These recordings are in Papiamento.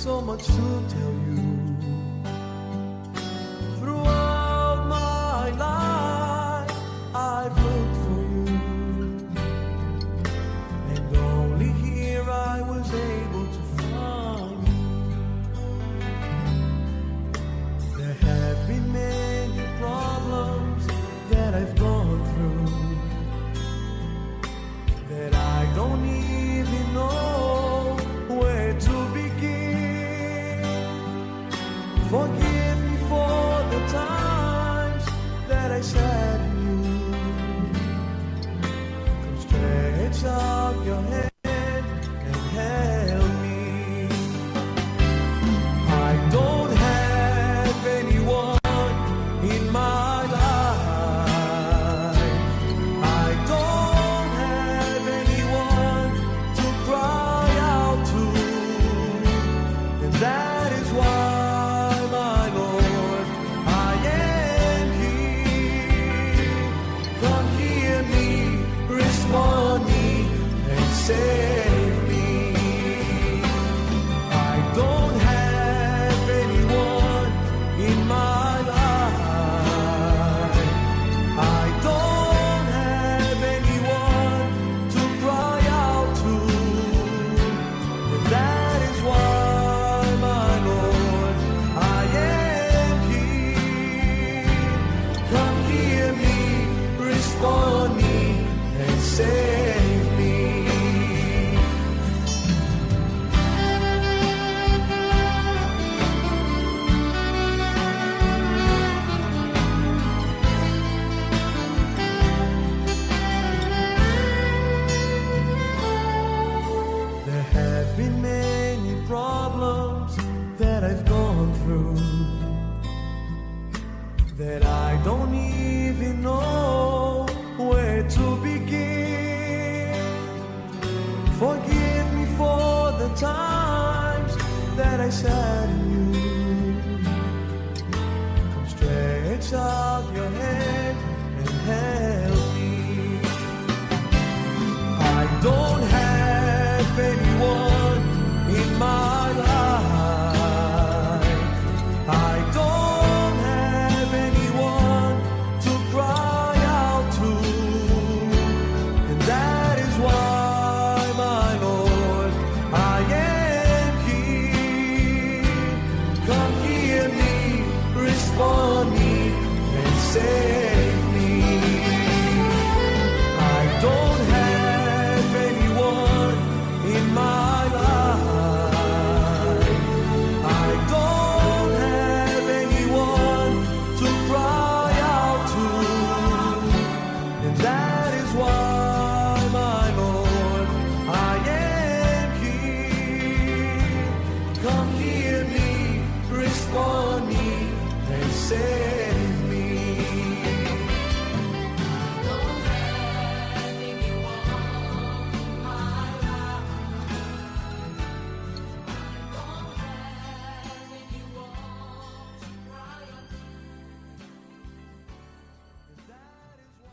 So much to tell you. Throughout my life, I've looked for you. And only here I was able to find you. There have been many problems that I've gone through that I don't even know where to begin. Forgive me for the times that I saddened you. Come stretch out your hand and help me. I don't have anyone in my life. I don't have anyone to cry out to. And that is why, my Lord, I am here. Come hear me, respond me, and save me. I don't have anyone in my life. I don't have anyone to cry out to. And that is why, my Lord, I am here. Come hear me, respond me, and save me. There have been many problems that I've gone through that I don't even know where to begin. Forgive me for the times that I saddened you. Come stretch out your hand and help me. I don't have anyone in my life. I don't have anyone to cry out to. And that is why, my Lord, I am here. Come hear me, respond me, and save me. I don't have anyone in my life. I don't have anyone to cry out to. And that is why, my Lord, I am here. Come hear me, respond me, and save me. Don't have anyone in my life. I don't have anyone to cry out to. That is why.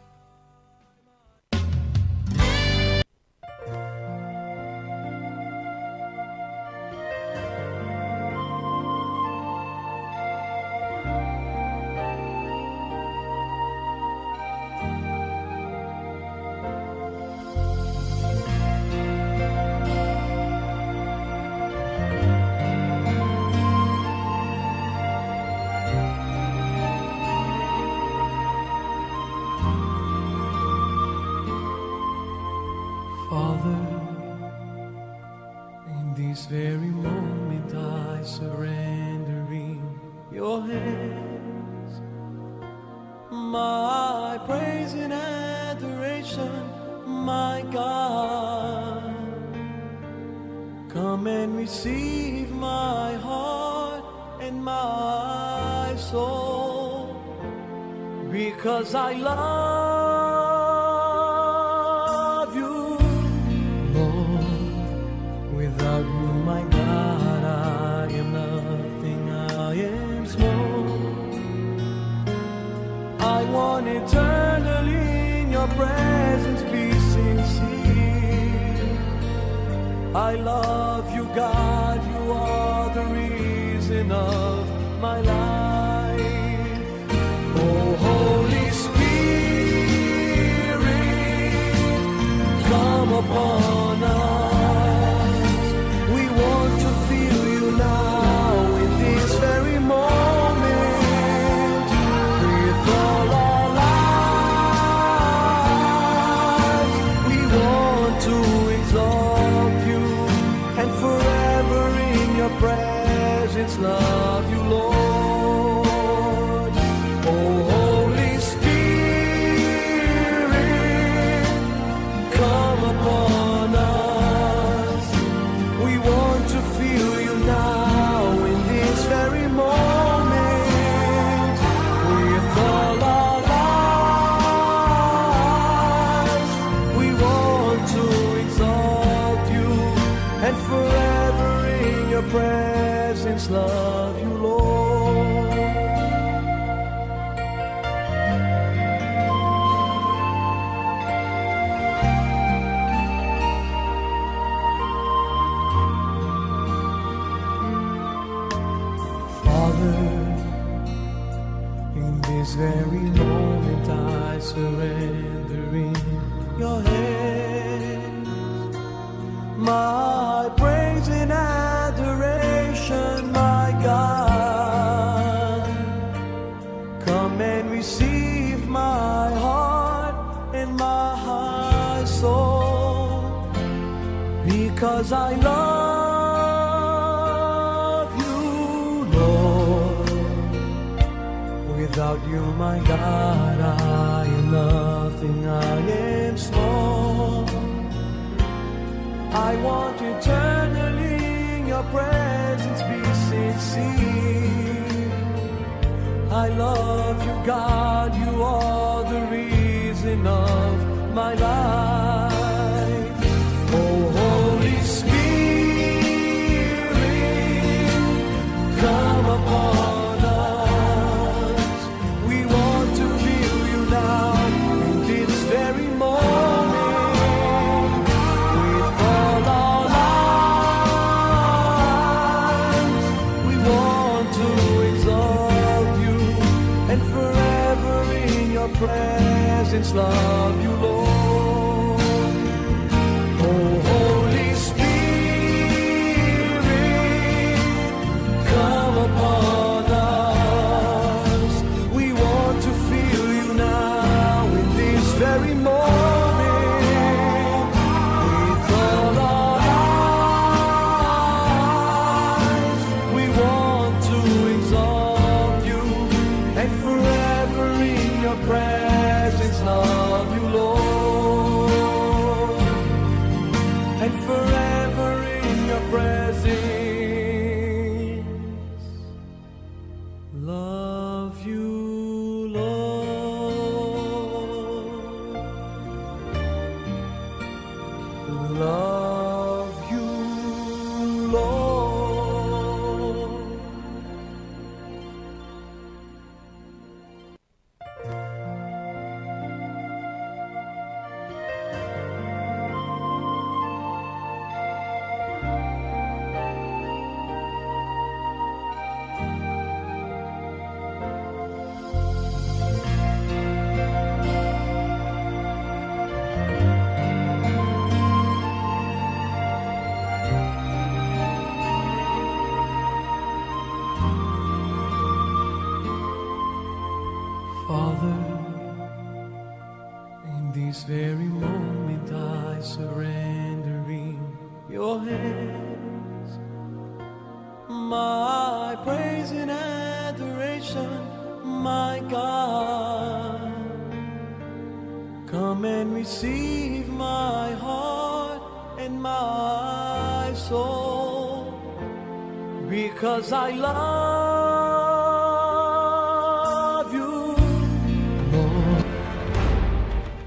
Father, in this very moment I surrender in your hands my praise and adoration, my God. Come and receive my heart and my soul because I love you, Lord. Without you, my God, I am nothing, I am small. I want eternally in your presence be sincere. I love you, God, you are the reason of my life. Oh Holy Spirit, come upon us. We want to feel you now in this very moment. With all our lives, we want to exalt you and forever in your presence love you, Lord. Oh Holy Spirit, come upon us. We want to feel you now in this very moment. With all our lives, we want to exalt you and forever in your presence love you, Lord. Father, in this very moment I surrender in your hands my praise and adoration, my God. Come and receive my heart and my soul because I love you, Lord. Without you, my God, I am nothing, I am small. I want eternally in your presence be sincere. I love you, God, you are the reason of my life. Oh, Holy Spirit, come upon us. We want to feel you now in this very moment. With all our lives, we want to exalt you and forever in your presence love you, Lord. Oh, Holy Spirit, come upon us. We want to feel you now in this very moment. With all our lives, we want to exalt you and forever in your presence love you, Lord. And forever in your presence love you, Lord. Love you, Lord. Father, in this very moment I surrender in your hands my praise and adoration, my God. Come and receive my heart and my soul because I love you, Lord.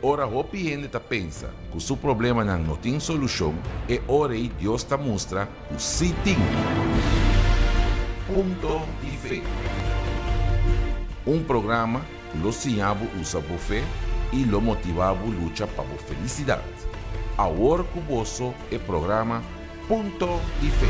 Ora hopi hende ta pensa ku su problemanan no tin solushon, e ora ei Dios ta mustra ku sí tin. Punto di Fe. Un programa ku lo siña bo usa bo fe i lo motivá bo lucha pa bo felisidat. Awor ku boso e programa Punto di Fe.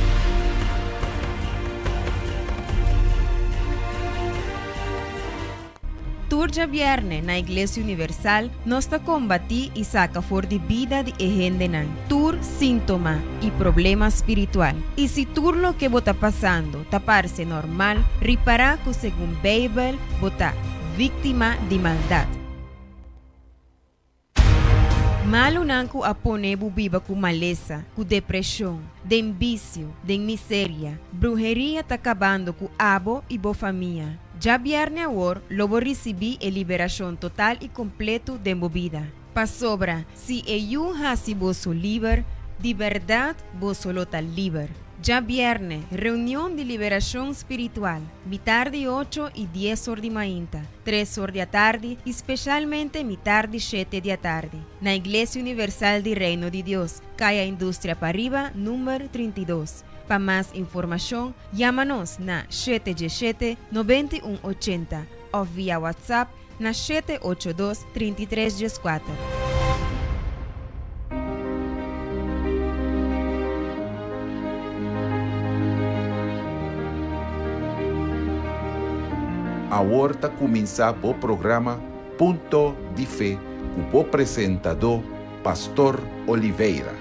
Tur djabièrnè na Iglesia Universal nos ta kombatí i saka for di bida di e hendenan tur síntoma i problema spiritual. I si tur loke bo ta pasando ta parse normal, ripará ku segun Beibel bo ta víktima di maldat. Malunan ku a pone bo biba ku malesa, ku depreshon, den bisio, den miseria. Bruheria ta kabando ku abo i bo famia. Djabièrnè awor lo bo risibí e liberashon total i kompletu den bo bida. Pasobra si e Yu hasi boso liber, di bèrdat boso lo ta liber. Djabièrnè, reunion di liberashon spiritual, mitar di ocho i dies or di mainta. Tres or di atardi i speshalmente mitar di shete di atardi, na Iglesia Universal di Reino di Dios, Kaya Industria Pariba, number 32. Pa mas informashon, yama nos na shete djeshete, 91 80 òf via WhatsApp na 782, 33 dieskuater. Awor ta kuminsá bo programa Punto di Fe ku bo presentadó Pastor Oliveira.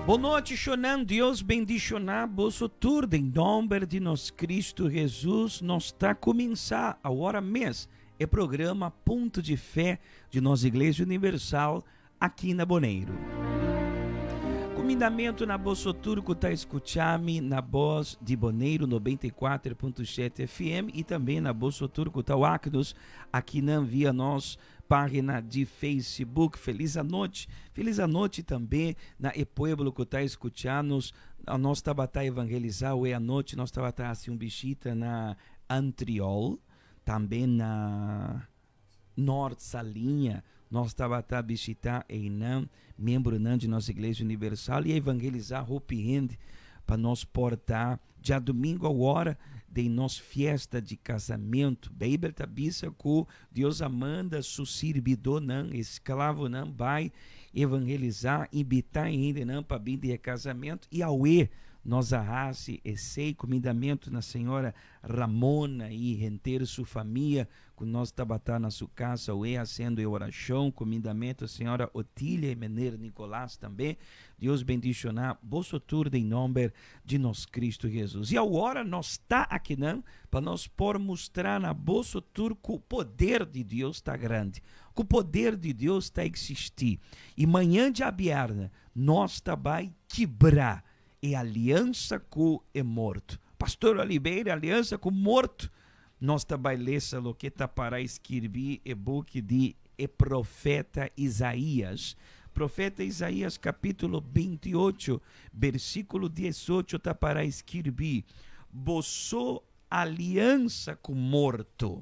Bon nochi shonan Dios bendiciona boso tur den nomber di nos Cristo Jesus nos ta cuminsa awora mes e programa Punto di Fe di nos Iglesia Universal aki na Boneiru. Kumindamentu na boso tur ku ta skucha mi na Bos di Boneiru 94.7 FM i tambe na boso tur ku ta wak nos akinan via nos página di Facebook. Felis anochi. Felis anochi tambe na e pueblo ku ta skucha nos. Nos tabata evangelisá awe anochi, nos tabata hasi un bishita na Antriol, tambe na Nort Saliña, nos tabata bishitá einan miembronan di nos Iglesia Universal i evangelisá hopi hende pa nos por ta djadumingu awor den nos fiesta di kasamentu. Beibel ta bisa ku Dios a manda su sirbidónan, esklavonan, bai evangelisá, invitá e hendenan pa bin di e kasamentu i awe nos a hasi esei. Kumindamentu na señora Ramona i henter su famia Ku nos tabata na su kas awe hasiendo e orashon, kumindamentu señora Otilia i mener Nicolas tambe. Dios bendishoná boso tur den nomber di nos Kristu Hesus. I awor nos ta akinan pa nos por mustra na boso tur ku poder di Dios ta grandi, ku poder di Dios ta eksistí. I mañan djabièrnè nos ta bai kibra e aliansa ku e morto. Pastor Oliveira, aliansa ku morto? Nos ta bai lesa loke ta para skirbi e buki di e profeta Isaías. Profeta Isaías capítulo 28, versículo 18 ta para skirbi, Boso aliansa ku morto.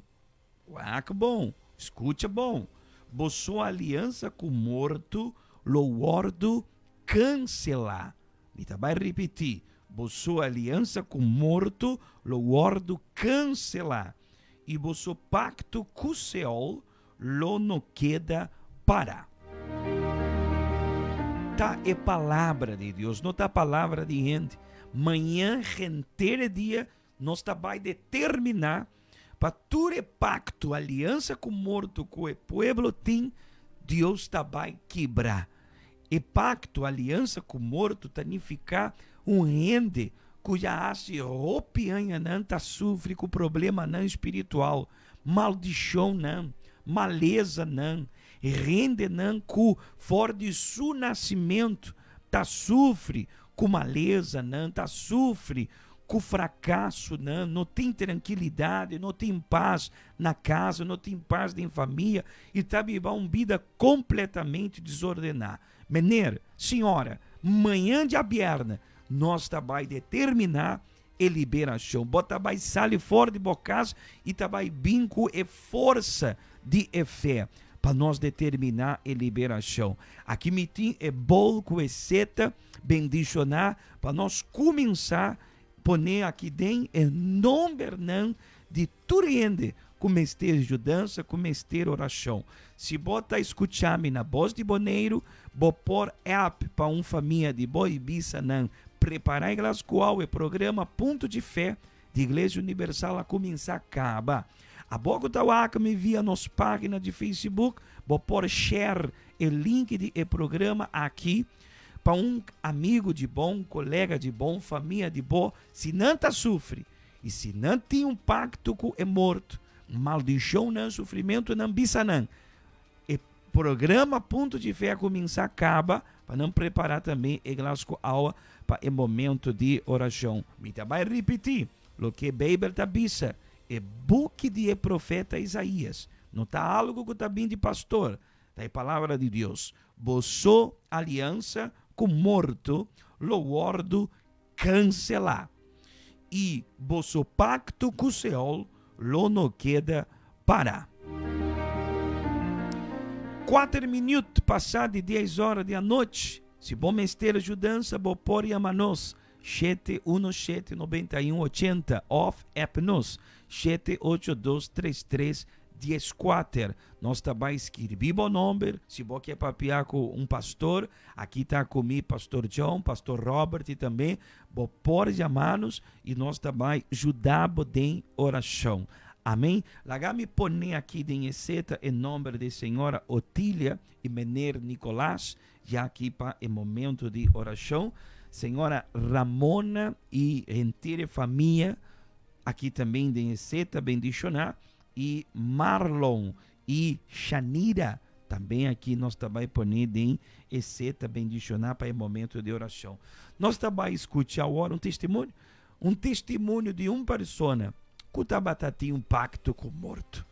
Wak bon, skucha bon. Boso aliansa ku morto lo wòrdu kanselá. Mi ta bai ripití, boso aliansa ku morto lo wòrdu kanselá, i boso pakto ku Seol lo no keda pará. Ta e palabra di Dios, no ta palabra di hende. Mañan henter e dia nos ta bai determiná pa tur e pakto, aliansa ku morto ku e pueblo tin, Dios ta bai kibra. E pakto, aliansa ku morto ta nifiká un hende ku ya hasi hopi añanan ta sufri ku problemanan spiritual, maldishonnan, malesanan, hendenan ku for di su nasimentu ta sufri ku malesanan, ta sufri ku frakasonan, no tin trankilidat, no tin pas na kasa, no tin pas den famia i ta biba un bida kompletamente desordená. Mener, señora, mañan djabièrnè nos ta bai determiná e liberashon. Bo ta bai sali for di bo kas i ta bai bin ku e forsa di e fe pa nos determiná e liberashon. Aki mi tin e bol ku e seta bendishoná pa nos kuminsá pone aki den e nombernan di tur hende ku mester yudansa, ku mester orashon. Si bo ta skucha mi na Bos di Boneiru, bo por app pa un famia di bo i bisa nan prepará e glas ku awa. E programa Punto di Fe di Iglesia Universal a kuminsá kaba. Abo ku ta wak mi via nos página di Facebook, bo por share e link di e programa aki pa un amigu di bo, un kolega di bo, un famia di bo, si nan ta sufri i si nan tin un pakto ku e morto, maldishonnan, sufrimentunan, bisa nan e programa Punto di Fe a kuminsá kaba pa nan prepará tambe e glas ku awa pa e momento di orashon. Mi ta bai ripití loke Beibel ta bisa, e buki di e profeta Isaías no ta algu ku ta bin di pastor, ta e Palabra di Dios. Boso aliansa ku morto lo wòrdu kanselá, i boso pakto ku Seol lo no keda pará. Kuater minüt pasá di dies ora di anochi. Si bo mester yudansa, bo por yama nos 717 91 80 òf app nos 782 33 14. Nos ta bai skirbi bo nòmber. Si bo ke papia ku un pastor, Aki ta ku mi Pastor John, Pastor Robert i tambe bo por yama nos i nos ta bai juda bo den orashon. Amen. Laga mi pone aki den e seta e nomber di señora Otilia i meneer Nicolas ya aki pa e momento di orashon. Señora Ramona i henter e famia aki tambe den e seta bendishona i Marlon I Shanira, tambe aki nos ta bai pone den e seta bendiciona pa e momento di oracion. Nos ta bai scucha awor un testimonio, un testimonio di un persona cu tabata tin un pacto cu morto,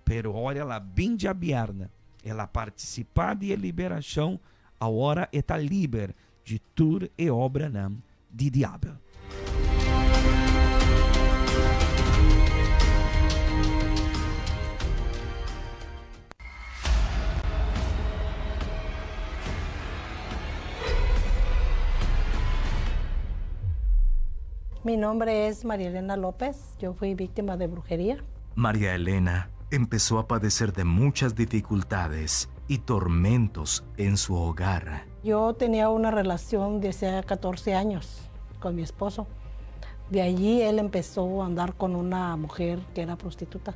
pero ora el a bin djabièrnè, el a participa di e liberacion, awor e ta liber di tur e obranan di diabel. Mi nombre es María Elena López, yo fui víctima de brujería. María Elena empezó a padecer de muchas dificultades y tormentos en su hogar. Yo tenía una relación de hace 14 años con mi esposo. De allí él empezó a andar con una mujer que era prostituta,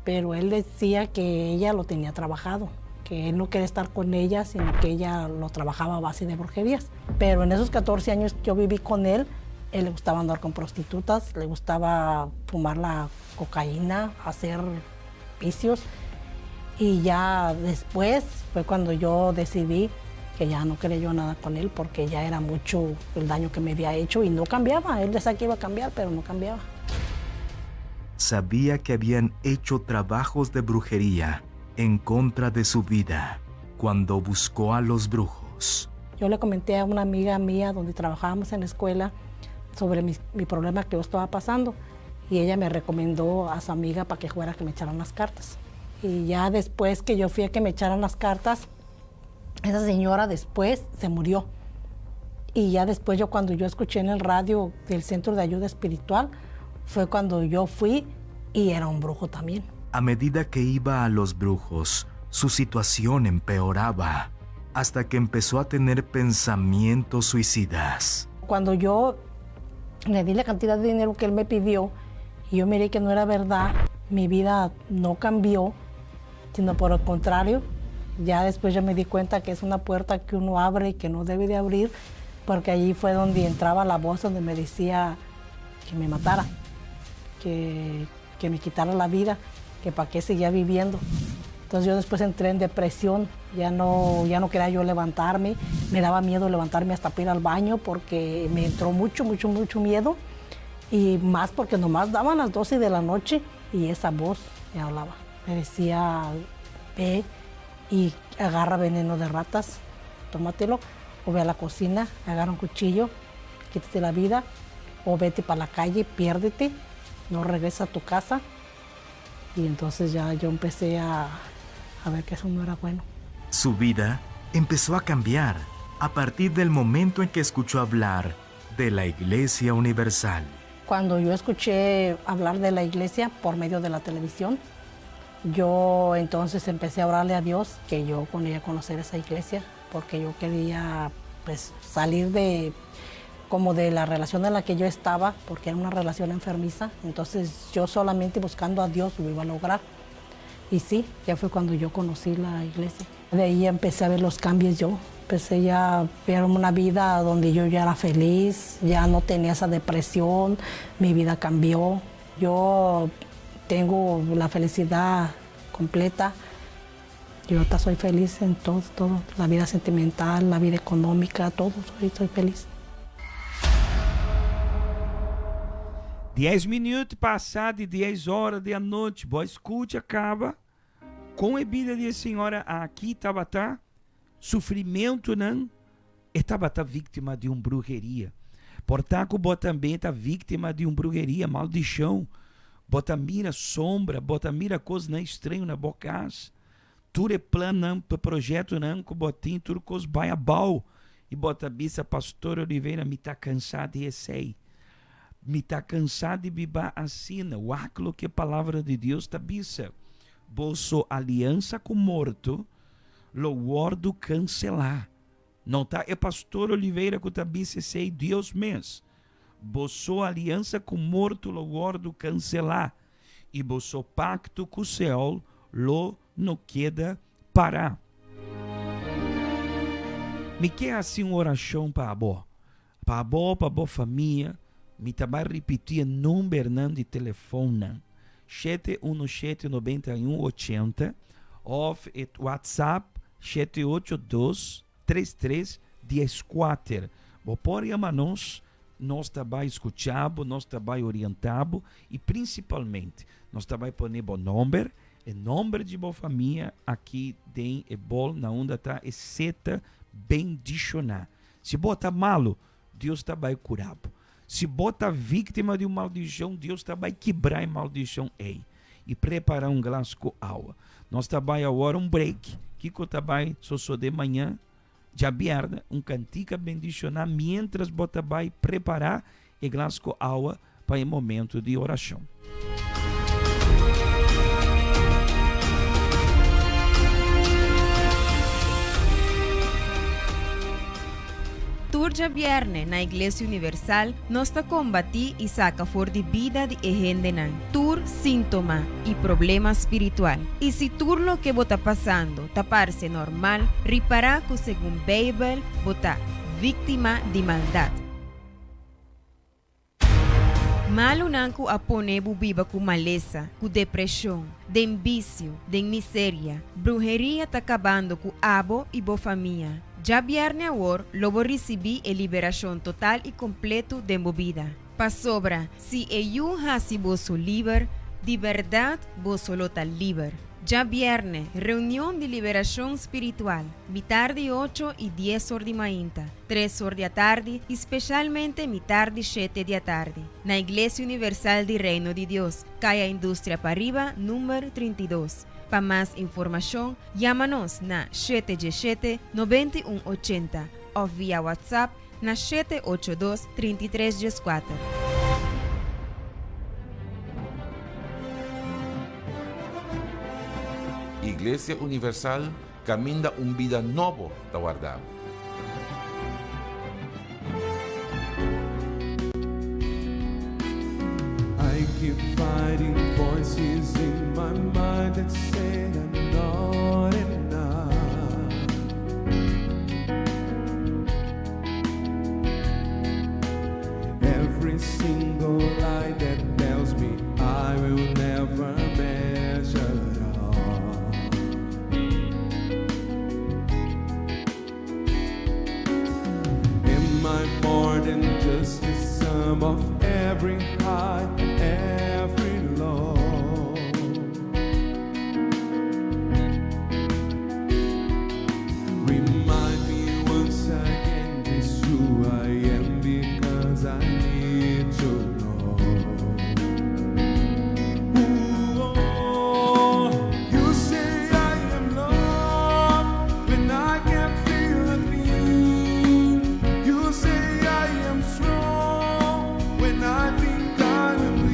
pero él decía que ella lo tenía trabajado, que él no quería estar con ella, sino que ella lo trabajaba a base de brujerías. Pero en esos 14 años que yo viví con él, él le gustaba andar con prostitutas, le gustaba fumar la cocaína, hacer vicios. Y ya después fue cuando yo decidí que ya no quería yo nada con él porque ya era mucho el daño que me había hecho y no cambiaba. Él decía que iba a cambiar, pero no cambiaba. Sabía que habían hecho trabajos de brujería en contra de su vida cuando buscó a los brujos. Yo le comenté a una amiga mía donde trabajábamos en la escuela sobre mi, mi problema que yo estaba pasando y ella me recomendó a su amiga para que fuera que me echaran las cartas. Y ya después que yo fui a que me echaran las cartas, esa señora después se murió. Y ya después yo cuando yo escuché en el radio del Centro de Ayuda Espiritual, fue cuando yo fui y era un brujo también. A medida que iba a los brujos, su situación empeoraba hasta que empezó a tener pensamientos suicidas. Cuando yo le di la cantidad de dinero que él me pidió y yo miré que no era verdad, mi vida no cambió, sino por el contrario, ya después yo me di cuenta que es una puerta que uno abre y que no debe de abrir, porque allí fue donde entraba la voz donde me decía que me matara, que, que me quitara la vida, que para qué seguía viviendo. Entonces yo después entré en depresión, ya no, ya no quería yo levantarme, me daba miedo levantarme hasta para ir al baño porque me entró mucho, mucho, mucho miedo y más porque nomás daban las 12 de la noche y esa voz me hablaba. Me decía, ve y agarra veneno de ratas, tómatelo, o ve a la cocina, agarra un cuchillo, quítate la vida, o vete para la calle, piérdete, no regresa a tu casa. Y entonces ya yo empecé a, a ver que eso no era bueno. Su vida empezó a cambiar a partir del momento en que escuchó hablar de la Iglesia Universal. Cuando yo escuché hablar de la iglesia por medio de la televisión, yo entonces empecé a orarle a Dios que yo podía conocer esa iglesia, porque yo quería pues salir de, como de la relación en la que yo estaba, porque era una relación enfermiza. Entonces yo solamente buscando a Dios lo iba a lograr. Y sí, ya fue cuando yo conocí la iglesia. De ahí empecé a ver los cambios yo. Empecé ya a ver una vida donde yo ya era feliz, ya no tenía esa depresión, mi vida cambió. Yo tengo la felicidad completa. Yo ahorita soy feliz en todo, todo, la vida sentimental, la vida económica, todo, soy, soy feliz. 10 minuut pasa di 10 ora di anochi. Bo a scucha caba con e bida di e señora aki tabata sufrimentonan. E tabata victima di un bruheria. Por ta cu bo tambe ta victima di un bruheria, maldicion. Bo ta mira sombra, bo ta mira cosnan estreño na bo cas. Tur e plannan, projectonan cu bo tin, tur cos bay abao. Y bo ta bisa, Pastor Oliveira, mi ta cansa di esey. Mi ta cansa di biba asina. Wak loke e Palabra di Dios ta bisa, Boso aliansa cu morto lo wordo cancela. No ta e Pastor Oliveira cu ta bisa esey, Dios mes. Boso aliansa cu morto lo wordo cancela y boso pacto cu Seol lo no keda para. Mi ke haci un oracion pa abo. Pa abo, pa bo famia, mi ta bai ripiti e numbernan di telefonnan, shete uno shete 91 80 of e WhatsApp 782 33 14. Bo por yama nos, nos ta bai skucha bo, nos ta bai orienta bo i prinsipalmente nos ta bai pone bo nomber, e nomber di bo famia aki den e bol na unda ta e seta bendishoná. Si bo ta malu, Dios ta bai kura bo. Si bo ta víktima di un maldishon, Dios ta bai kibra e maldishon ei i prepará un glas ku awa. Nos ta bai awor un break. Kiko ta bai sosodé mañan djabièrnè? Un kantika bendishoná miéntras bo ta bai prepará e glas ku awa pa e momento di orashon. Tur djabièrnè na Iglesia Universal nos ta kombatí i saka for di bida di e hendenan tur síntoma i problema spiritual. I si tur loke bo ta pasando ta parse normal, ripará ku segun Beibel bo ta víktima di maldat. Malunan ku a pone bo biba ku malesa, ku depreshon, den bisio, den miseria, bruheria ta kabando ku abo i bo famia. Djabièrnè awor lo bo risibí e liberashon total i kompletu den bo bida. Pasobra si e Yu hasi boso liber, di bèrdat boso lo ta liber. Djabièrnè, reunion di liberashon spiritual, mitar di ocho i dies or di mainta. Tres or di atardi i speshalmente mitar di shete di atardi, na Iglesia Universal di Reino di Dios, Kaya Industria Pariba, number 32. Pa mas informashon, yama nos na shete djeshete, 91 80 òf via WhatsApp na 782, 33 14. Iglesia Universal Kaminda un bida nobo ta warda bo. I keep fighting voices in my mind that say I'm not enough. Every single lie that tells me I will never measure up. Am I more than just the sum of every high and every low? Remind me once again just who I am because I need to know. Ooh, oh, you say I am loved when I can't feel a thing. You say I am strong when I think I am weak.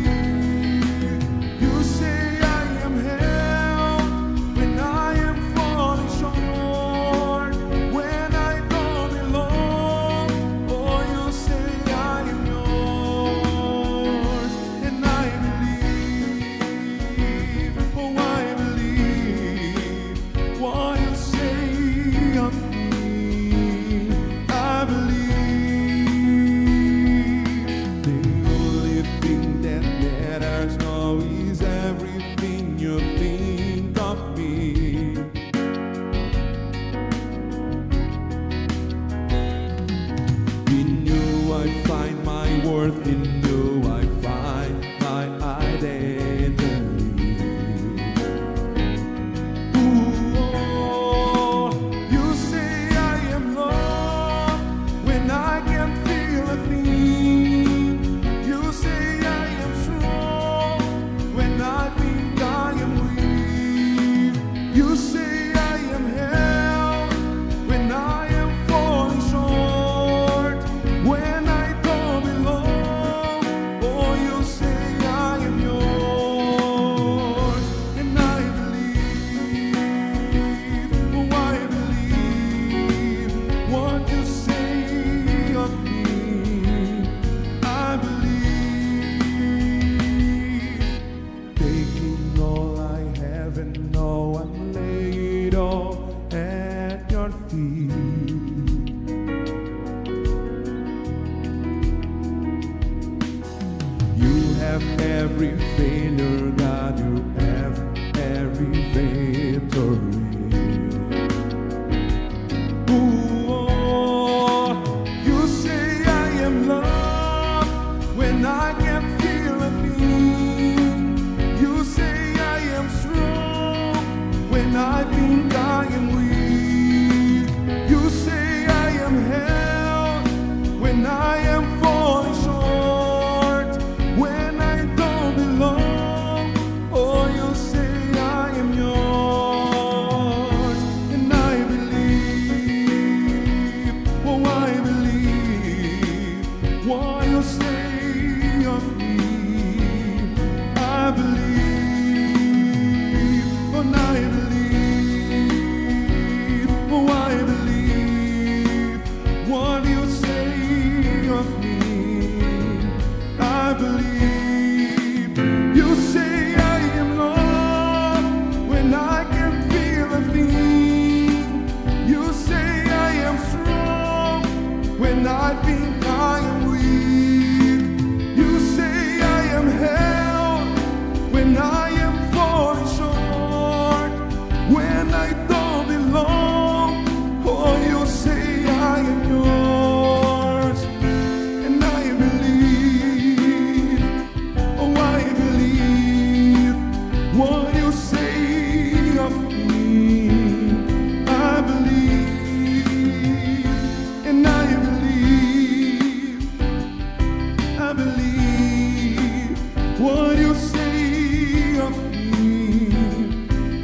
I find my worth, in you I find my identity. Ooh, you say I am loved when I can't feel a thing. You say I am strong when I think I am weak. You say I am held when I am falling short. When I don't belong, oh, you say I am yours, and I believe, oh, I believe what you say of me. I believe. Taking all I have and know I'm laid all at your feet. You have every failure, God, you have every victory. Ooh, oh, you say I am loved when I can't feel a thing. You say I am strong when I think I am weak. You say I am held when I am falling short. When I don't belong, oh, you say I am yours. And I believe, oh, I believe what you say of me. I believe, oh, I believe, oh, I believe what you say of me. I believe you say I am loved when I can feel a thing. You say I am strong when I think I am weak. You say I am held when I am falling short. When I don't belong, oh, you say I am yours. And I believe, oh, I believe what you say of me. I believe, and I believe, I believe what you say of me.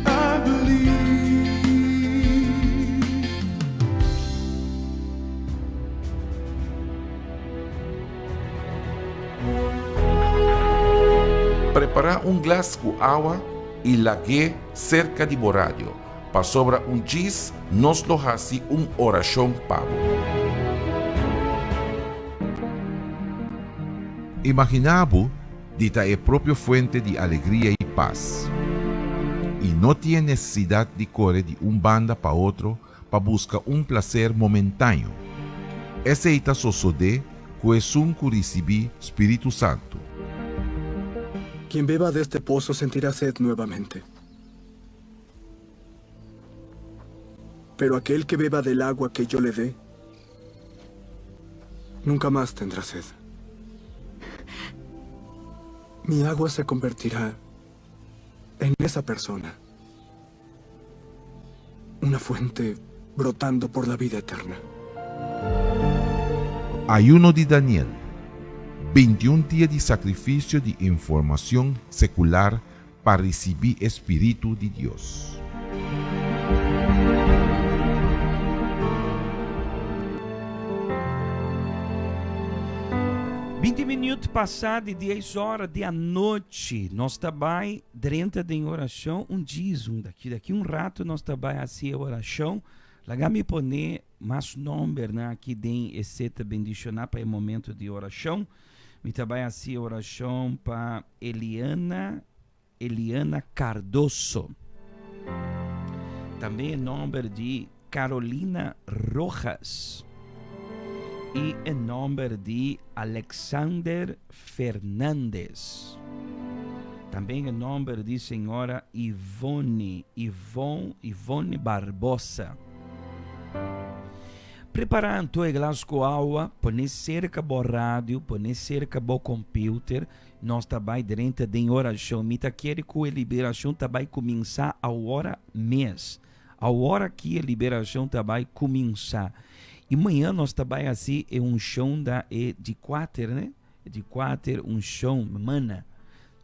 I believe. Prepará un glas ku awa i lag'é serka di bo radio, pasobra un djis nos lo hasi un orashon pa bo. Imaginá bo di ta e propio fuente di alegria i pas, i no tin e nesesidat di kore di un banda pa otro pa buska un plaser momentaño. Esei ta sosodé ku esun ku risibí spiritu santu. Quien beba de este pozo sentirá sed nuevamente. Pero aquel que beba del agua que yo le dé, nunca más tendrá sed. Mi agua se convertirá en esa persona. Una fuente brotando por la vida eterna. Ayuno di Daniel, 21 dia di sakrifisio di informashon sekular pa risibí e spiritu di Dios. 20 minuut pasá di 10 ora di anochi. Nos ta bai drenta den orashon un djis un daki. Daki un rato nos ta bai hasi e orashon. Laga mi pone mas nombernan aki den e seta bendishoná pa e momento di orashon. Mi ta bai hasi e orashon pa Eliana Eliana Cardoso. Tambe e nomber di Carolina Rojas. I e nomber di Alexander Fernandez. Tambe e nomber di señora Ivone, Ivon, Ivone Barbosa. Prepará anto e glas ku awa, pone serka bo radio, pone serka bo computer, nos ta bai drenta den orashon. Mi ta kere ku e liberashon ta bai kuminsá awora mes. Awor aki e liberashon ta bai kuminsá. I mañan nos ta bai hasi e unshon da e di kuater, ne? E di kuater unshon, mana.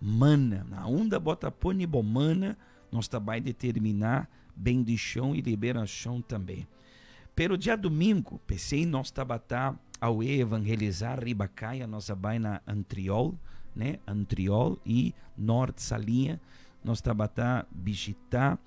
Mana. Na unda bo ta pone bo mana, nos ta bai determiná bendishon i liberashon tambe. Pero djadumingu, p'esei nos tabata awe evangelisá riba kaya, nos a bai na Antriol, ne, Antriol i Nort Saliña, nos tabata bishitá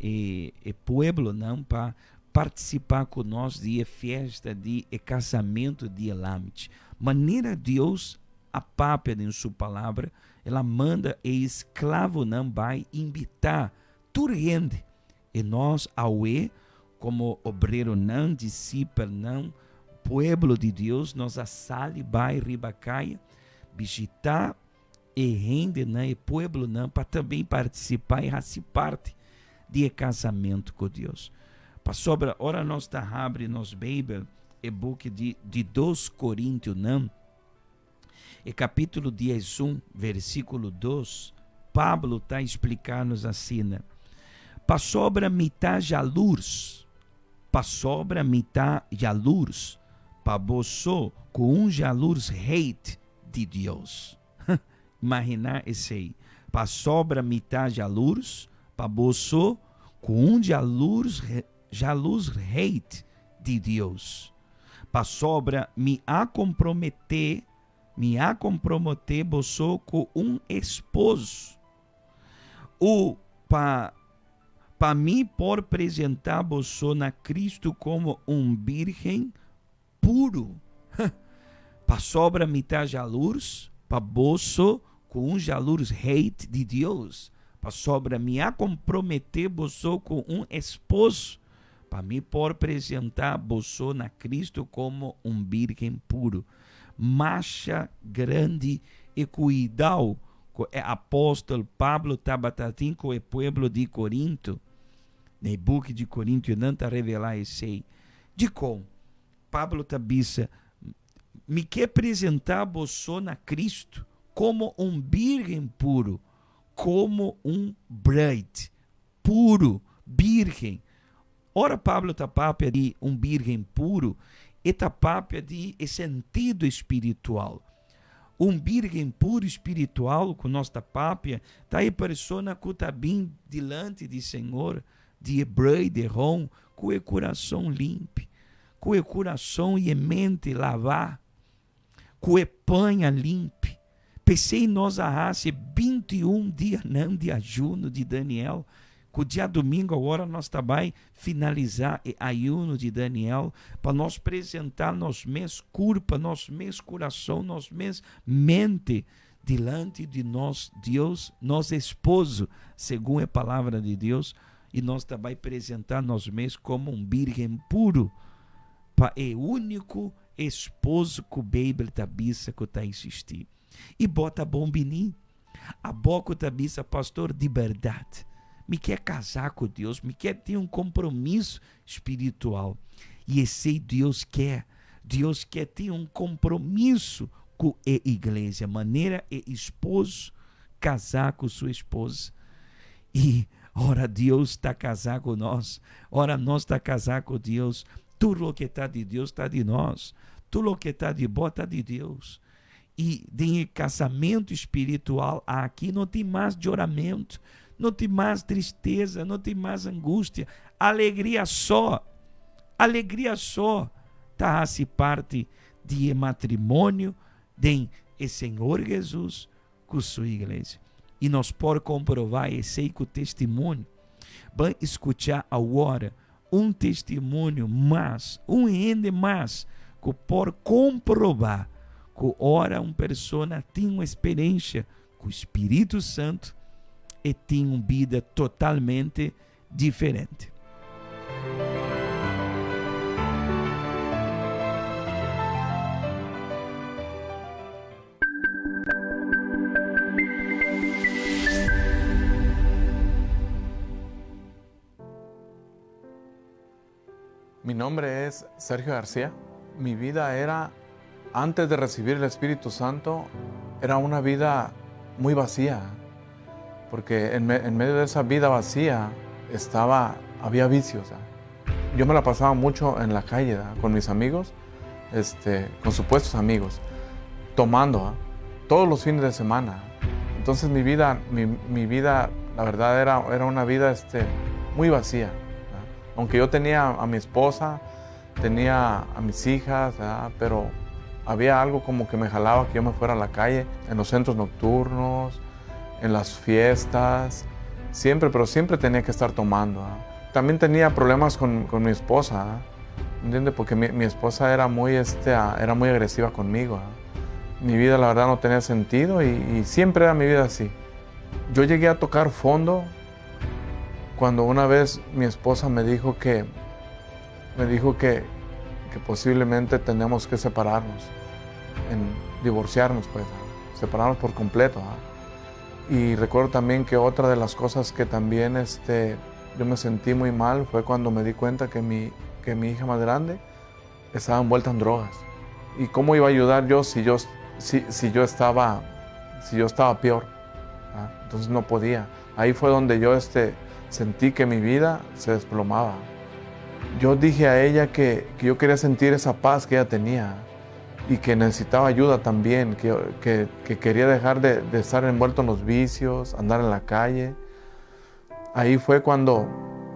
e e pueblonan pa partisipá ku nos di e fiesta di e kasamentu di e Lamchi. Manera Dios a papia den su Palabra, el a manda e esklavonan bai imbitá tur hende. E nos awe, komo obreronan, disipelnan, pueblo di Dios, nos a sali bai riba kaya, bishitá e hendenan, e pueblonan, pa tambe partisipá i hasi parti di e kasamentu ku Dios. Pasobra ora nos ta habri nos Beibel, e buki di di dos Korintionan, E kapítulo diesun, versíkulo dos, Pablo ta splika nos asina, Pasobra mi ta jalurs, pasobra mi ta jalurs pa boso ku un jalursheid di Dios. Imaginá esei, Pasobra mi ta jalurs pa boso ku un jalursheid di Dios. Pasobra mi a komprometé, mi a komprometé boso ku un esposo, u pa pa mi por presentá boso na Cristo komo un bírgen puru. Pasobra mi ta jalurs pa boso ku un jalursheid di Dios, pasobra mi a komprometé boso ku un esposo, pa mi por presentá boso na Cristo komo un bírgen puru. Masha grandi e kuidau ku e apòstel Pablo tabata tin ku e pueblo di Korinto. Na e buki di Korintionan ta revelá esei. Dikon? Pablo ta bisa, Mi ke presentá boso na Cristo komo un bírgen puru, komo un bruid puru, bírgen. Ora Pablo ta papia di un bírgen puru, e ta papia di e sentido spiritual. Un bírgen puru spiritual ku nos ta papia ta e persona ku ta bin dilanti di Señor, di e bruid, e hon, ku e kurason limpi, ku e kurason i e mente lavá, ku e paña limpi. P'esei nos a hasi e 21 dianan di ayuno di Daniel, ku djadumingu awor nos ta bai finalisá e ayuno di Daniel, pa nos presentá nos mes kurpa, nos mes kurason, nos mes mente dilanti di nos Dios, nos esposo, segun e Palabra di Dios, i nos ta bai presentá nos mes komo un bírgen puru pa e úniko Esposo ku Beibel ta bisa ku ta eksistí. I bo ta bon bini. Abo ku ta bisa, Pastor, di bèrdat, mi ke kasá ku Dios, mi ke tin un kompromiso spiritual. I esei Dios ke. Dios ke tin un kompromiso ku e iglesia, manera e esposo kasá ku su esposa. I ora Dios ta kasá ku nos, ora nos ta kasá ku Dios, Tur loke ta di Dios ta di nos. Tur loke ta di bo ta di Dios. I den e kasamentu spiritual aki no tin mas joramentu, no tin mas tristesa, no tin mas angustia. Alegria so, alegria so ta hasi parti di e matrimonio den e Señor Jesus ku su iglesia. I nos por komprobá esei ku testimonio. Ban skuchá awor un testimonio mas, un hende mas ku por komprobá ku ora un persona tin un eksperensia ku Spiritu Santu, e tin un bida totalmente diferente. Mi nombre es Sergio García. Mi vida era, antes de recibir el Espíritu Santo, era una vida muy vacía, porque en, medio de esa vida vacía estaba, había vicios. Yo me la pasaba mucho en la calle con mis amigos, este, con supuestos amigos, tomando todos los fines de semana. Entonces mi vida, mi, vida, la verdad, era, era una vida este, muy vacía. Aunque yo tenía a mi esposa, tenía a mis hijas, pero había algo como que me jalaba que yo me fuera a la calle, en los centros nocturnos, en las fiestas, siempre, pero siempre tenía que estar tomando. También tenía problemas con, con mi esposa, ¿entiendes? Porque mi, mi, esposa era muy, este, era muy agresiva conmigo. Mi vida, la verdad, no tenía sentido y, y siempre era mi vida así. Yo llegué a tocar fondo cuando una vez mi esposa me dijo que, me dijo que, que posiblemente tenemos que separarnos, en divorciarnos, pues, separarnos por completo. Y recuerdo también que otra de las cosas que también este, yo me sentí muy mal fue cuando me di cuenta que mi, que mi hija más grande estaba envuelta en drogas. ¿Y cómo iba a ayudar yo si yo, si, si yo, estaba, si yo estaba peor? Entonces no podía. Ahí fue donde yo este, sentí que mi vida se desplomaba. Yo dije a ella que, que yo quería sentir esa paz que ella tenía y que necesitaba ayuda también, que, que, que quería dejar de, de, estar envuelto en los vicios, andar en la calle. Ahí fue cuando,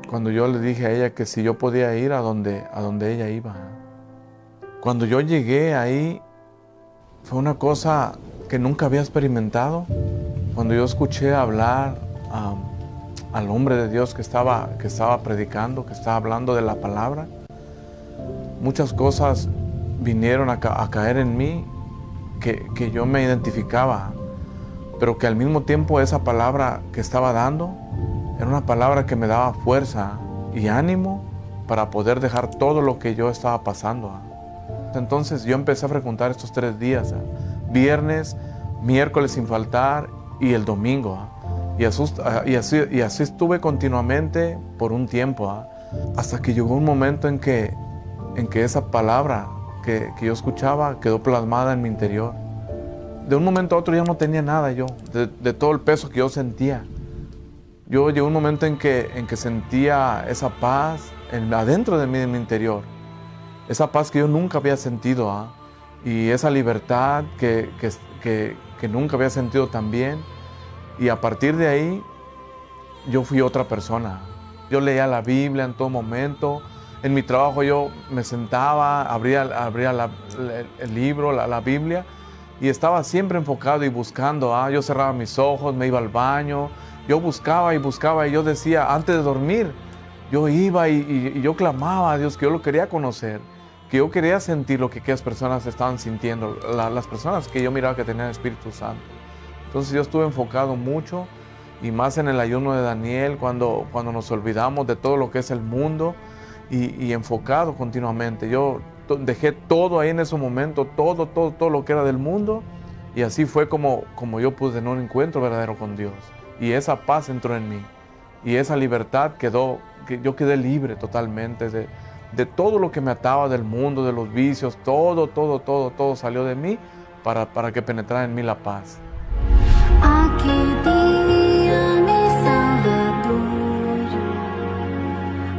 cuando yo le dije a ella que si yo podía ir a donde, a donde ella iba. Cuando yo llegué ahí, fue una cosa que nunca había experimentado. Cuando yo escuché hablar al hombre de Dios que estaba, que estaba predicando, que estaba hablando de la palabra, muchas cosas vinieron a, ca a caer en mí que, que yo me identificaba, pero que al mismo tiempo esa palabra que estaba dando era una palabra que me daba fuerza y ánimo para poder dejar todo lo que yo estaba pasando. Entonces yo empecé a frecuentar estos tres días, viernes, miércoles sin faltar y el domingo. Y, y, así, y así estuve continuamente por un tiempo, hasta que llegó un momento en que, en que esa palabra que, que yo escuchaba quedó plasmada en mi interior. De un momento a otro ya no tenía nada yo, de, de todo el peso que yo sentía. Yo llegó un momento en que, en que sentía esa paz en, adentro de mí, en mi interior. Esa paz que yo nunca había sentido, ¿ah? y esa libertad que, que, que, que nunca había sentido también. Y a partir de ahí, yo fui otra persona. Yo leía la Biblia en todo momento. En mi trabajo yo me sentaba, abría, abría la, el, el, libro, la, la, Biblia, y estaba siempre enfocado y buscando. ¿ah? Yo cerraba mis ojos, me iba al baño. Yo buscaba y buscaba y yo decía, antes de dormir, yo iba y, y, y yo clamaba a Dios que yo lo quería conocer, que yo quería sentir lo que aquellas personas estaban sintiendo, la, las personas que yo miraba que tenían Espíritu Santo. Entonces yo estuve enfocado mucho y más en el ayuno de Daniel, cuando, cuando nos olvidamos de todo lo que es el mundo y, y enfocado continuamente. Yo dejé todo ahí en ese momento, todo, todo, todo lo que era del mundo y así fue como, como yo pude tener un encuentro verdadero con Dios. Y esa paz entró en mí y esa libertad quedó, que yo quedé libre totalmente de, de todo lo que me ataba del mundo, de los vicios, todo, todo, todo, todo salió de mí para, para que penetrara en mí la paz. Aquel día, mi Salvador,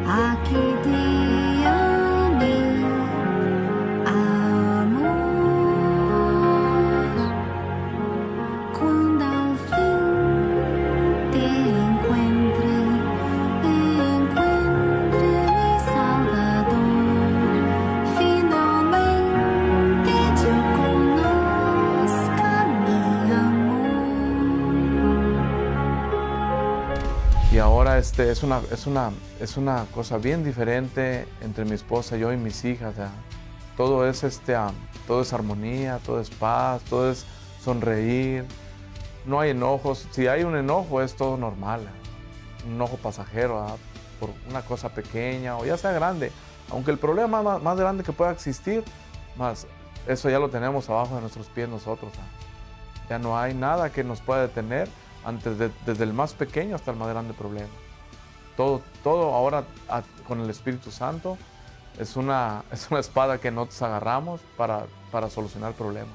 aquel día, mi amor, cuando al fin te encuentre, encuentre mi Salvador, finalmente yo conozca mi amor. Y ahora este, es, una, es, una, es una cosa bien diferente entre mi esposa, yo y mis hijas. ¿verdad? Todo es, este, todo es armonía, todo es paz, todo es sonreír. No hay enojos. Si hay un enojo es todo normal. Un enojo pasajero, ¿verdad? por una cosa pequeña o ya sea grande. Aunque el problema más, más grande que pueda existir, más eso ya lo tenemos abajo de nuestros pies nosotros. ¿verdad? Ya no hay nada que nos pueda detener antes de, desde el más pequeño hasta el más grande problema. Todo, todo ahora a, con el Espíritu Santo Es una, es una espada que nosotros agarramos para, para solucionar problemas.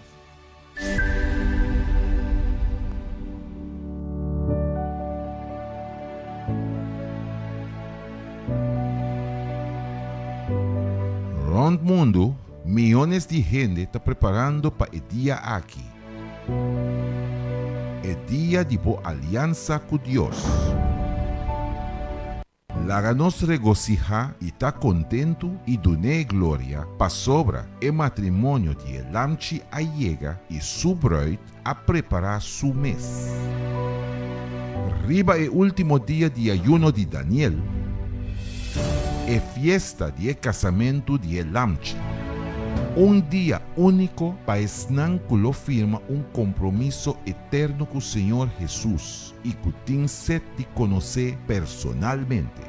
Rònt mundu, miónes di hende ta preparando pa e dia aki, e dia di bo aliansa ku Dios. Laga nos regosihá i ta kontentu i dun'é gloria, pasobra e matrimonio di e Lamchi a yega i su bruid a prepará su mes. Riba e último dia di ayuno di Daniel, e fiesta di e kasamentu di e Lamchi, un dia úniko pa esnan ku lo firma un kompromiso eterno ku Señor Hesus, i ku tin set di konosé personalmente.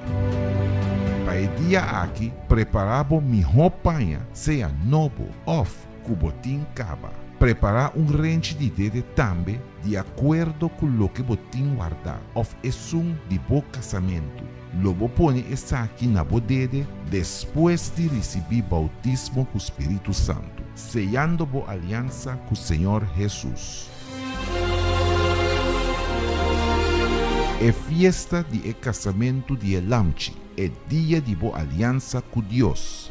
Pa e dia aki, prepará bo mihó paña, sea nobo òf ku bo tin kaba. Prepará un renchi di dede tambe di akuerdo ku loke bo tin wardá òf esun di bo kasamentu. Lo bo pone esaki na bo dede despues di risibí boutismo ku spiritu santu, seyando bo aliansa ku Señor Hesus. E fiesta di e kasamentu di e Lamchi, e dia di bo aliansa ku Dios.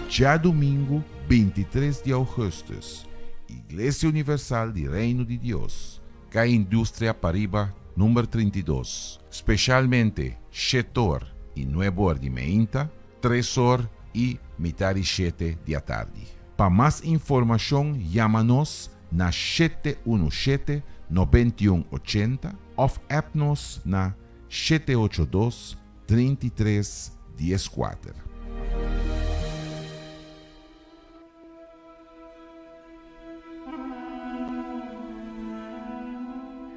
Djadumingu bintitres di ougùstùs, Iglesia Universal di Reino di Dios, Kai Industria Pariba number 32, speshalmente shet'or i nueb'or di meinta, tres'or i mitar di shete di atardi. Pa mas informashon yama nos na 717 91 80 òf app nos na 782 33 14.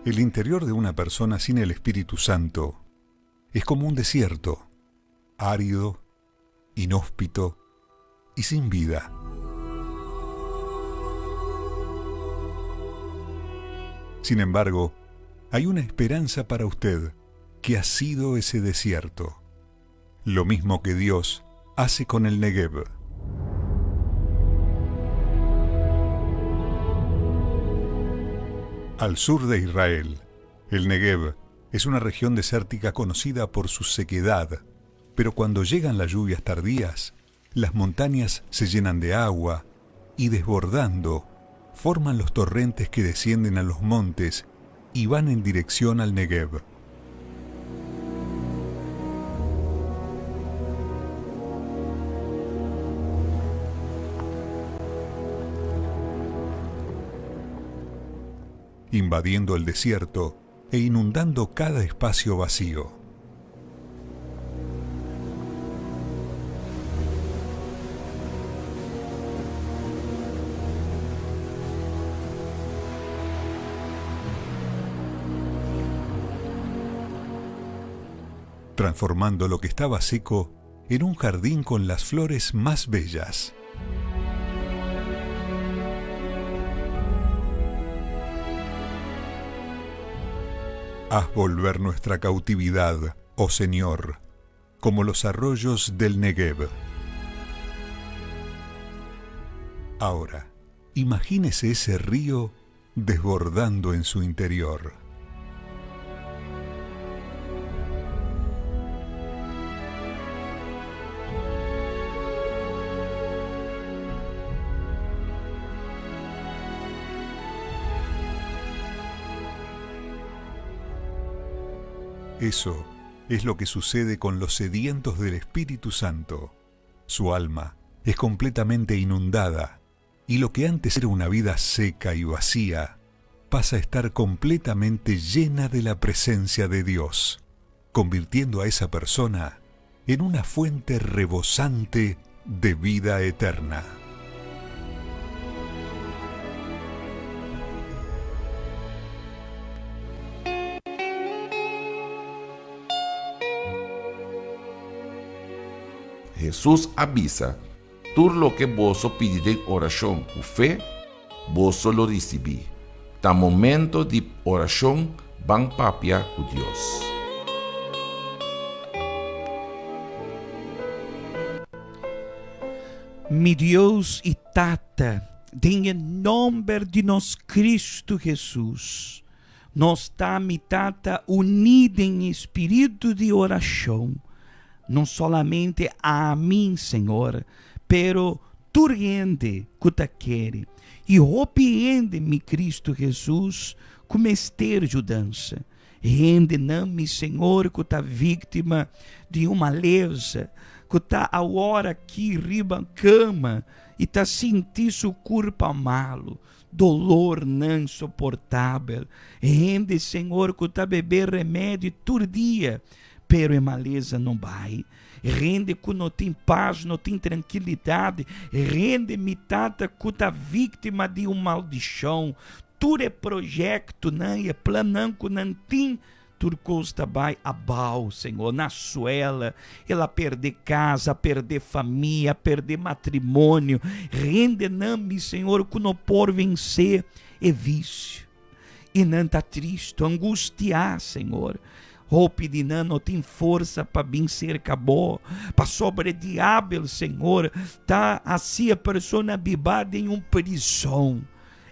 El interior de una persona sin el Espíritu Santo es como un desierto, árido, inhóspito y sin vida. Sin embargo, hay una esperanza para usted que ha sido ese desierto. Lo mismo que Dios hace con el Negev. Al sur de Israel, el Negev es una región desértica conocida por su sequedad, pero cuando llegan las lluvias tardías, las montañas se llenan de agua y desbordando, forman los torrentes que descienden a los montes y van en dirección al Negev. Invadiendo el desierto e inundando cada espacio vacío. Transformando lo que estaba seco en un jardín con las flores más bellas. Haz volver nuestra cautividad, oh Señor, como los arroyos del Negev. Ahora, imagínese ese río desbordando en su interior. Eso es lo que sucede con los sedientos del Espíritu Santo. Su alma es completamente inundada y lo que antes era una vida seca y vacía pasa a estar completamente llena de la presencia de Dios, convirtiendo a esa persona en una fuente rebosante de vida eterna. Hesus a bisa, Tur loke boso pidi den orashon ku fe, boso lo risibí. Ta momento di orashon, ban papia ku Dios. Mi Dios i Tata, den e nomber di nos Cristo Jesus, nos ta, mi Tata, uní den e spiritu di orashon, no solamente ami, Señor, pero tur hende ku ta kere, i hopi hende, mi Cristo Jesus, ku mester judansa. Hendenan, mi Señor, ku ta víktima di un malesa, ku ta awor aki riba kama i ta sinti su kurpa malu, dolornan soportabel. Hende, Señor, ku ta bebe remedi tur dia, pero e malesa no bai. Hende ku no tin pas, no tin trankilidat. Hende, mi Tata, ku ta víktima di un maldishon. Tur e proyektonan i e plannan ku nan tin, tur kos ta bai abou, Señor, na suela. El a perde kas, a perde famia, a perde matrimonio. Hendenan, mi Señor, ku no por vensé e visio. I nan ta tristu, angustiá, Señor. Hopi di nan no tin forsa pa bin serka Bo, pasobra e diabel, Señor, ta hasi e persona biba den un prizon.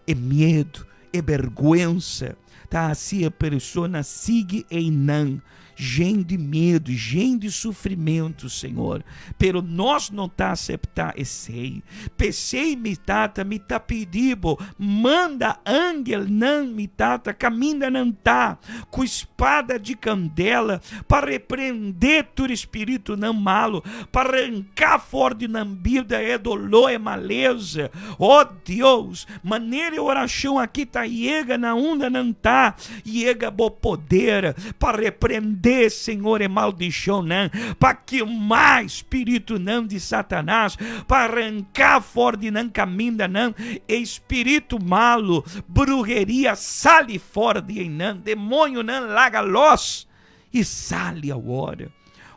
E miedu, e bergwensa ta hasi e persona sigui einan, jen di miedu, jen di sufrimentu, Señor. Pero nos no ta aseptá esei. P'esei, mi Tata, mi ta pidi Bo, manda angelnan, mi Tata, kaminda nan ta, ku spada di kandela, pa reprendé tur spiritunan malu, pa ranká for di nan bida e doló, e malesa. O Dios, manera e orashon aki ta yega na unda nan ta, Yega bo poder pa reprendé, Señor, e maldishonnan, pa kima spiritunan di Satanas, pa ranká for di nan kamindanan e spiritu malu, bruheria, sali for di einan, demoñonan laga los i sali awor.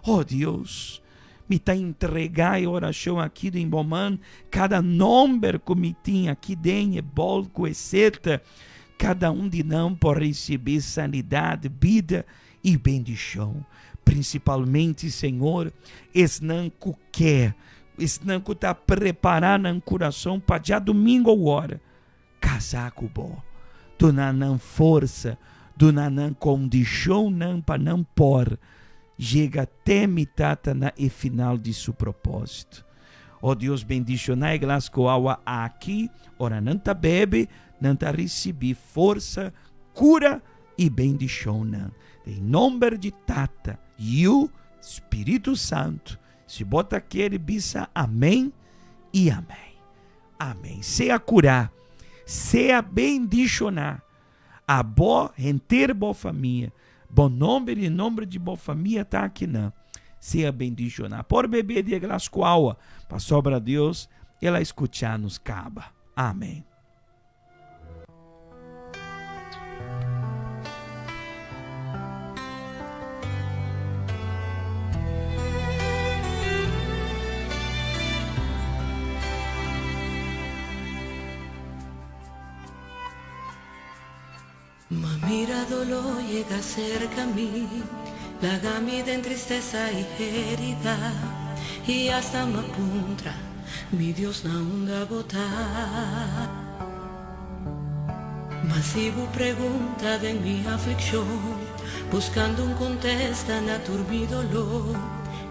Oh Dios, mi ta entregá e orashon aki den bo man, kada nomber ku mi tin aki den e bòl ku e seta, Kada un di nan por risibí sanidat, bida i bendishon. Prinsipalmente, Señor, esnan ku ke, esnan ku ta prepará nan kurason pa djadumingu awor kasá ku Bo. Duna nan forsa, duna nan kondishonnan pa nan por yega te mi Tata na e final di su propósito. O Dios, bendishoná e glas ku awa aki, ora nan ta bebe, nan ta risibí forsa, kura i bendishonnan. Den nomber di Tata, Yu, Spiritu Santu, si bo ta kere bisa amén i amén. Amén. Sea kurá, sea bendishoná, abo, henter bo famia. Bo nomber i nomber di bo famia ta akinan. Sea bendishoná. Por bebe di e glas ku awa, pasobra Dios el a skuchá nos kaba. Amén. Ma mira doló yega serka mi, laga mi den tristesa i herida, i asta m'a puntra, Mi Dios na unda bo ta? Ma si bo pregunta den mi aflikshon, buskando un kontesta na tur mi doló,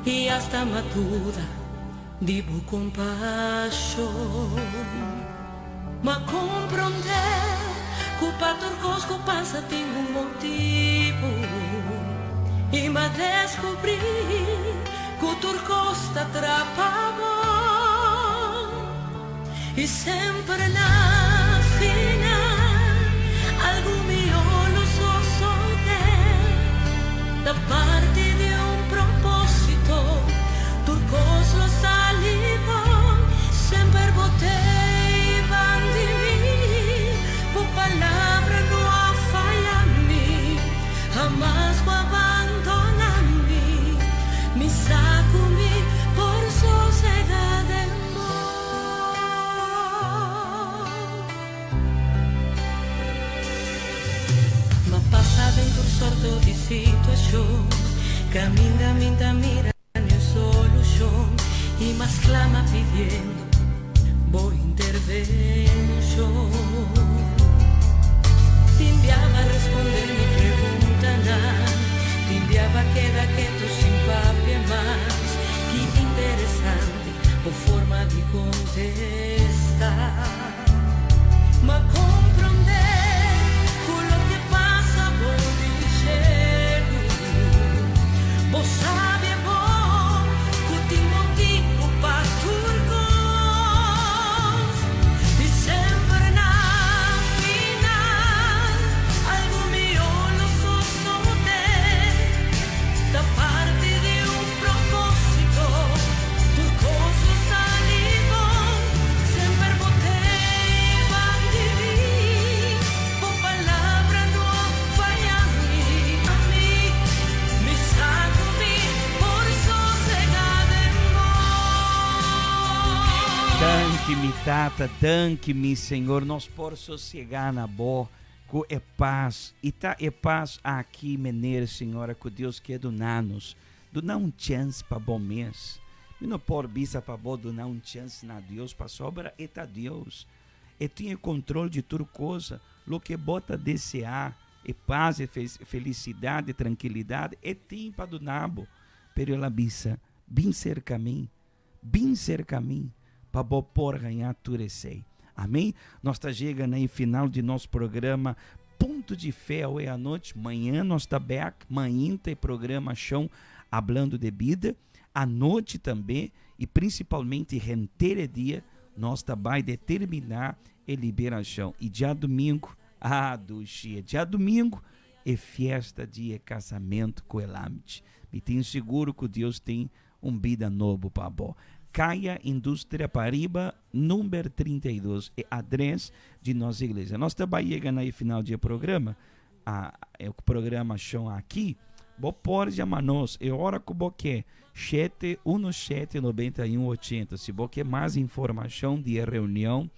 i asta m'a duda di bo kompashon. M'a komprondé ku pa tur kos ku pasa tin un motibu i m'a deskubrí ku tur kos ta trapa bon i semper na final algu mihó lo sosodé. Ta parti di un propósito, tur kos lo sali bon, semper bo t'ei bandi mi, bo palabra no a faya mi, hamas bo a bandona mi, mi sa ku mi por sosega den bo. M'a pasa den tur sorto di situashon, kaminda mi ta mira ni un solushon, i mas klama pidiendo. intervenshon. Tin bia b'a respondé mi preguntanan, tin bia b'a keda ketu sin papia mas. Ki interesante bo forma di kontestá. M'a komprondé ku loke pasa bo di shelu. Bo sabi e bon ku tin motibu pa tur kos. I semper na final algu mihó lo sosodé. Ta parti di un propósito, tur kos lo sali bon. Semper bo t'ei bandi mi, bo palabra no a faya mi. Mi, mi sa ku mi por sosegá den bo. Danki mi Tata, danki mi Señor, nos por sosegá na bo ku e pas, i ta e pas aki, meneer, señora, ku Dios ke duna nos. Duna un chèns pa bo mes. Mi no por bisa pa bo duna un chèns na Dios pasobra e ta Dios. E tin e kontrol di tur cosa. Loke bo ta deseá, e pas, e felisidat, e trankilidat, e tin pa duna bo. Pero el a bisa, Bin serka mi. Bin serka mi pa bo por haña tur esei. Amén. Nos ta yega na e final di nos programa Punto di Fe awe anochi. Mañan nos ta bek, mainta e programa Shon Hablando de Bida. Anochi tambe y principalmente henter e dia nos ta bai determina e liberacion. Y djadumingu, ah dushi, e djadumingu e fiesta di e casamento cu e lamchi. Mi tin sigur cu Dios tin Un bida nobo pa bo. Kaya Industria Pariba, number 32, e adres di nos iglesia. Nos ta bai yega na e final di e programa. A, e programashon aki. Bo por yama nos e ora ku bo ke, 717 91 80. Si bo ke mas informashon di e reunion,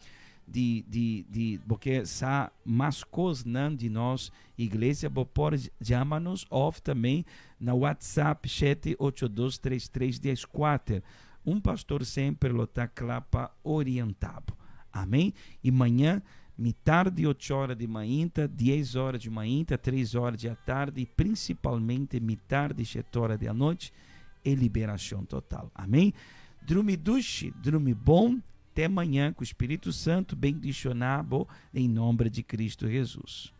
di, di, di, bo ke sa mas kosnan di nos Iglesia bo por jama nos of tambe na WhatsApp 7823314. Un pastor semper lo ta kla pa orienta bo. Amen. Y mañan mitar di ocho ora di mainta, dies ora di mainta, tres ora di atardi y principalmente mitar di shete ora di anochi e liberacion total. Amen. Drumi dushi, drumi bon. Te mañan cu Spiritu Santo bendiciona bo den nomber di Cristo Jesus.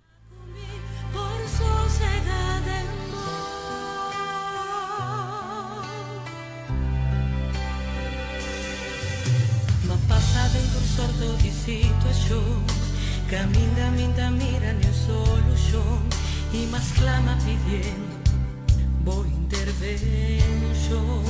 M'a pasa den tur sorto di situacion, caminda mi ta mira ni un solucion, y mas clama pidiendo bo intervencion.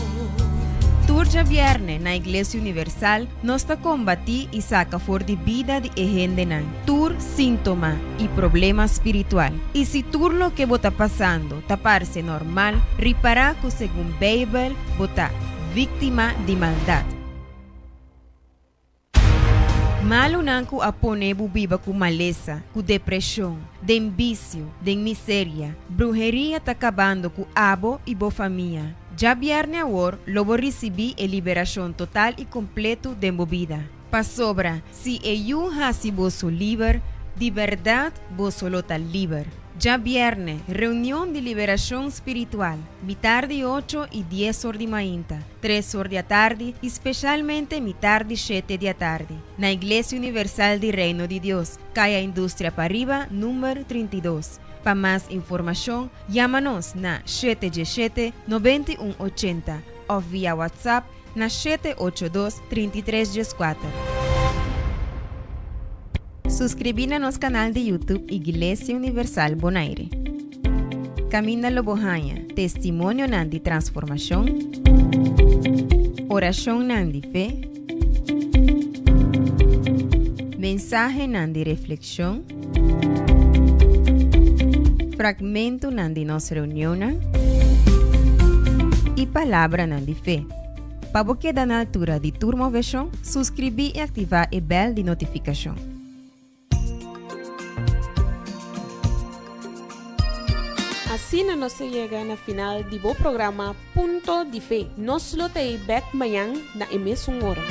Tur djabièrnè na Iglesia Universal nos ta kombatí i saka for di bida di e hendenan tur síntoma i problema spiritual. I si tur loke bo ta pasando ta parse normal, ripará ku segun Beibel bo ta víktima di maldat. Malunan ku a pone bo biba ku malesa, ku depreshon, den bisio, den miseria, bruheria ta kabando ku abo i bo famia. Djabièrnè awor lo bo risibí e liberashon total i kompletu den bo bida. Pasobra si e Yu hasi boso liber, di bèrdat boso lo ta liber. Djabièrnè, reunion di liberashon spiritual, mitar di ocho i dies or di mainta. Tres or di atardi i speshalmente mitar di shete di atardi, na Iglesia Universal di Reino di Dios, Kaya Industria Pariba, number 32. Pa mas informashon, yama nos na shete diesshete, 91 80 òf via WhatsApp na 782 33 dieskuater. Suskribí na nos kanal di YouTube Iglesia Universal Bonaire. Kaminda lo bo haña testimonionan di transformashon, orashonnan di fe, mensahenan di reflekshon, fragmentonan di nos reunionnan i palabranan di fe. Pa bo keda na altura di tur moveshon, suskribí i aktivá e bèl di notifikashon. Asina nos ta yega na final di bo programa Punto di Fe. Nos lo ta ei bek mañan na e mesun ora.